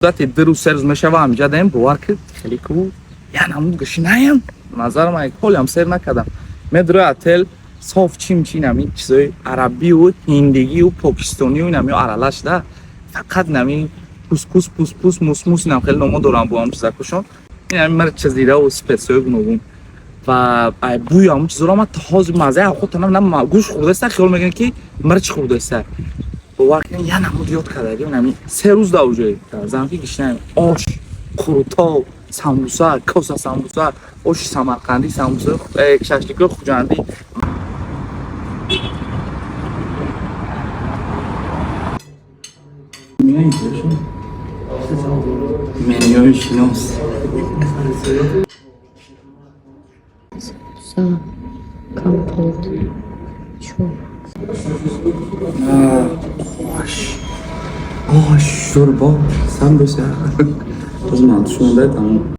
Муддати 2 рӯз, 3 рӯз мешава ҳамҷа даем, бовар ки хеле ку я намуд гушинаям. Назарам ай ҳолиам сер накардам. Медрои отел соф чим чи нами чизои арабию ҳиндигию покистонию инами аралаш да, фақат нами кускус, пуспус, мусмус, инам хеле номо дорам бо ҳам чизакушон, инами мирча, зираву специяи гуногун ва ай бӯи ҳамун чизоро ман то ҳозир маззаи авхотанам на гӯшт хӯрдаста, хиёл мекунам, ки мирч хӯрдаста. Бовар кунед, я намуд ёд кардаги нами 3 рӯз да уже зам ки гишнаем: ош, қурутоб, самбуса, коса самбуса, оши самарқандӣ, самбуса, шашликои хуҷандӣ. Менюи шинос. Самбуса, компот, чо? Ош, ош, шӯрбо, самбуса. Оз ман шунда тамом.